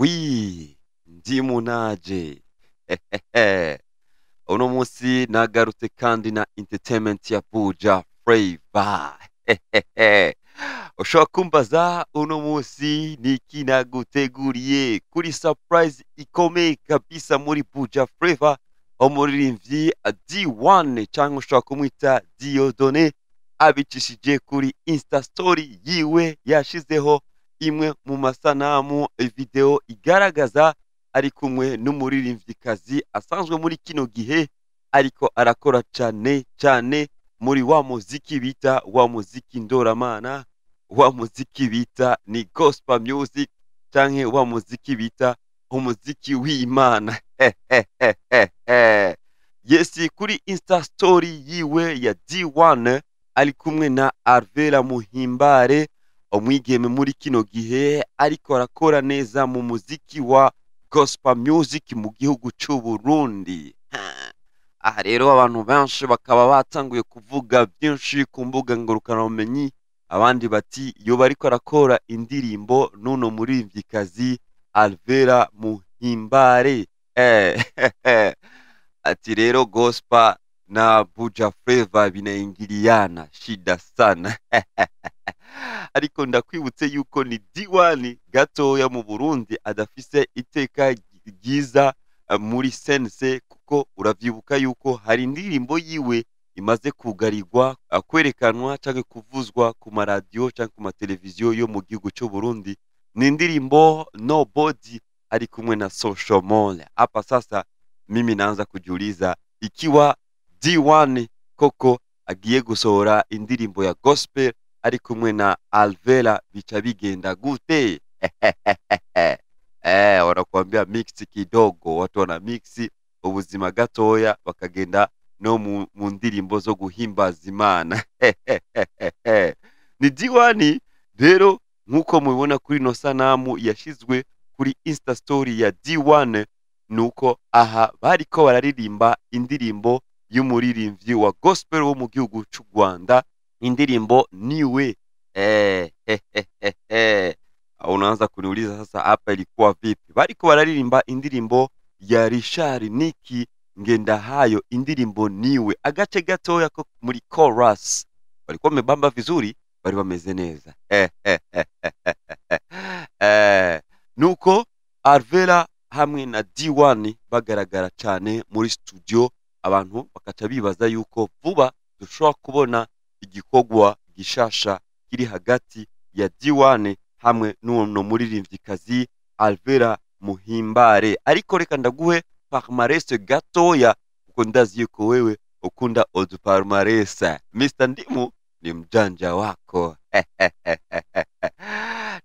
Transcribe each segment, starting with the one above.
Oui, Ndimu naje. Uno munsi nagarutse kandi na entertainment ya Buja Flavor. Ushobora kumbaza uno munsi niki naguteguriye kuri surprise ikomeye kabisa muri Buja Flavor, umuririmbyi D1 cyangwa ushobora kumwita Dieudonné abicishije kuri Insta story yiwe yashizeho imwe mu masanamu, video igaragaza ari kumwe n'umuririmvyikazi asanzwe muri kino gihe ariko arakora cane cane muri wa muziki bita wa muziki ndoramana, wa muziki bita ni gospel music canke wa muziki bita umuziki w'Imana. Yes, kuri Insta story yiwe ya D1 ari kumwe na Alvera Muhimbare, umwigeme muri kino gihe ariko arakora neza mu muziki wa gospel music mu gihugu c'u Burundi. Aha rero abantu benshi bakaba batanguye kuvuga byinshi ku mbuga ngurukanabumenyi, abandi bati yoba ariko arakora indirimbo n'uno muririmvyikazi Alvera Muhimbare. Ati rero gospel na Buja Flavor binaingiliana shida sana. Ariko ndakwibutse yuko ni D1 gatoya mu Burundi adafise iteka ryiza muri sense, kuko uravyibuka yuko hari indirimbo yiwe imaze kugarirwa kwerekanwa canke kuvuzwa ku maradiyo canke ku mateleviziyo yo mu gihugu c'u Burundi. Ni indirimbo Nobody ari kumwe na Social Mall. Hapa sasa mimi naanza kujiuliza ikiwa D1 koko agiye gusohora indirimbo ya gospel ari kumwe na Alvera, bica bigenda gute? Wanakuambia mix kidogo, watu wana mix ubuzima gatoya bakagenda no mu ndirimbo zo guhimbaza Imana. Ni D1 rero nkuko mubibona kuri ino sanamu yashizwe kuri Insta story ya D1, nuko aha bariko bararirimba indirimbo y'umuririmbyi wa gospel wo mu gihugu c'u Rwanda, indirimbo Niwe. Unaanza kuniuliza sasa hapa ilikuwa vipi? Bariko bararirimba indirimbo ya Richard Niki Ngendahayo, indirimbo Niwe, agace gatoya ko muri chorus. Walikuwa wamebamba vizuri, bari bameze neza. Nuko Alvera hamwe na D1 bagaragara cyane muri studio, abantu bakaca bibaza yuko vuba dushobora kubona igikorwa gishasha kiri hagati ya D1 hamwe n'uwo muririmvyikazi Alvera Muhimbare. Ariko reka ndaguhe palmarès gatoya, kuko ndazi yuko wewe ukunda old palmarès. Mr Ndimu ni mjanja wako.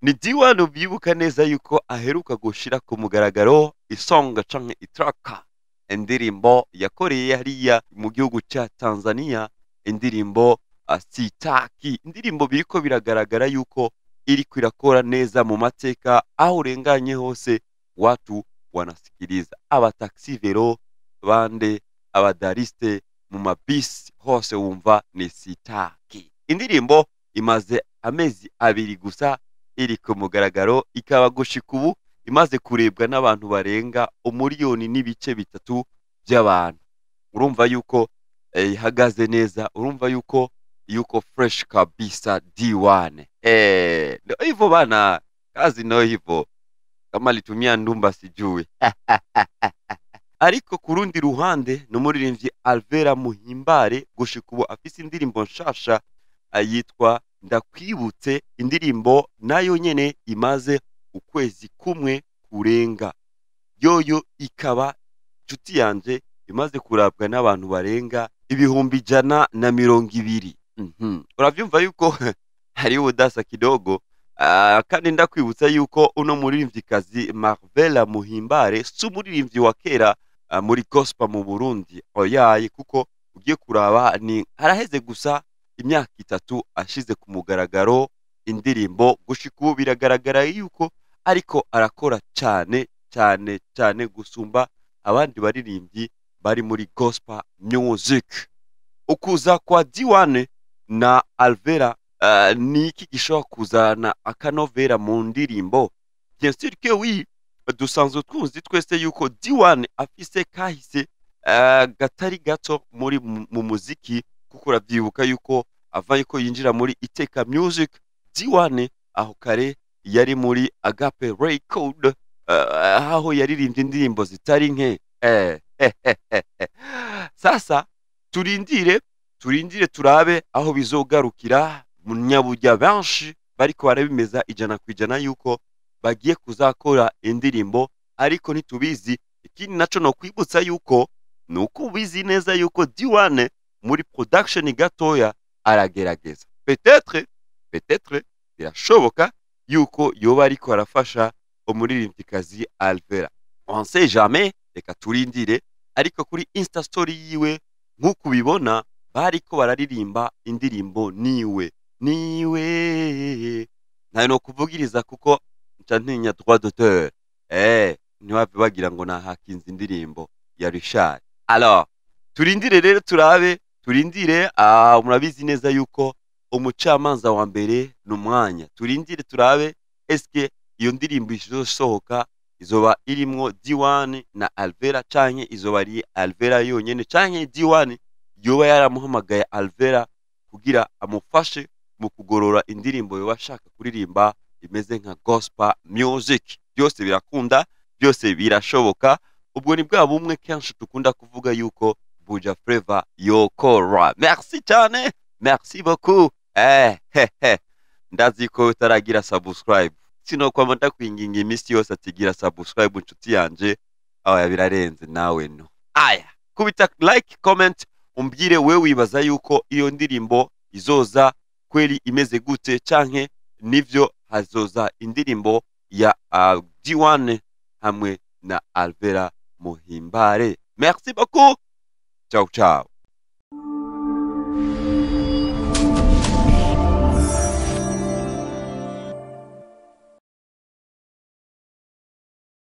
Ni D1 ubyibuka neza yuko aheruka gushira ku mugaragaro isonga canke itraka, indirimbo yakoreye hariya mu gihugu ca Tanzania, indirimbo Sitaki, indirimbo biriko biragaragara yuko iriko irakora neza mu mateka, aho urenganye hose watu wanasikiliza, aba taxi velo bande, abadariste mu mabisi hose wumva ni Sitaki. Indirimbo imaze amezi 2 gusa iri ku mugaragaro, ikaba gushika ubu imaze kurebwa n'abantu barenga 1.3 miliyoni by'abantu. Urumva yuko ihagaze neza, urumva yuko fresh kabisa D1. Ndio hivyo bana, kazi ndio hivyo. Kama alitumia ndumba sijui. Ariko kurundi ruhande n'umuririmbyi Alvera Muhimbare gushika ubu afise indirimbo nshasha yitwa Ndakwibutse, indirimbo nayo nyene imaze ukwezi kumwe kurenga. Yoyo ikaba nshuti yanje imaze kurabwa n'abantu barenga 120,000. Uravyumva yuko hari ubudasa kidogo. Kandi ndakwibutsa yuko uno muririmvyikazi Marvela Muhimbare si umuririmbyi wa kera muri gospel mu Burundi, oyaye, kuko ugiye kuraba ni haraheze gusa imyaka 3 ashize ku mugaragaro indirimbo. Gushika ubu biragaragara yuko ariko arakora cane cane cane gusumba abandi baririmbyi bari muri gospel music. Ukuza kwa D1 na Alvera ni iki gishobora kuzana akanovera mu ndirimbo? Bien sûr que oui. Dusanzwe tuzi twese yuko D1 afise kahise gatari gato muri mu muziki, kuko uravyibuka yuko ava yuko yinjira muri Iteka Music, D1 aho kare yari muri Agape Record, aho yaririmbye indirimbo zitari nke. Sasa turindire turabe aho bizogarukira. Munyaburya benshi bariko barabimeza 100% yuko bagiye kuzakora indirimbo, ariko ntitubizi. Ikindi naco no kwibutsa yuko nuko ubizi neza yuko D1 muri production gatoya aragerageza, peut-être birashoboka yuko yoba ariko arafasha umuririmbyikazi Alvera, on sait jamais. Reka turindire. Ariko kuri Insta story yiwe, nk'uko ubibona, bariko bararirimba indirimbo "Niwe Niwe". Ntayo no kuvugiriza kuko nca ntinya droit d'auteur, ntiwave bagira ngo nahakinze indirimbo ya Richard. Alors turindire rero, turabe, turindire. Murabizi neza yuko umucamanza wa mbere ni umwanya. Turindire turabe eske iyo ndirimbo izosohoka izoba irimwo D1 na Alvera, canke izoba ari Alvera yonyene, canke D1 yoba yaramuhamagaye Alvera kugira amufashe mu kugorora indirimbo yoba ashaka kuririmba imeze nka gospel music. Byose birakunda, byose birashoboka. Ubwo ni bwa bumwe kenshi dukunda kuvuga yuko Buja Flavor yokora. Merci cyane, merci beaucoup. He ndazi ko utaragira subscribe, sinokwama ndakwinginga iminsi yose atigira subscribe, inshuti yanje. Aya birarenze nawe no aya kubita like, comment, umbwire wewe wibaza yuko iyo ndirimbo izoza kweli imeze gute, canke nivyo hazoza indirimbo ya D1 hamwe na Alvera Muhimbare. Merci beaucoup, ciao ciao.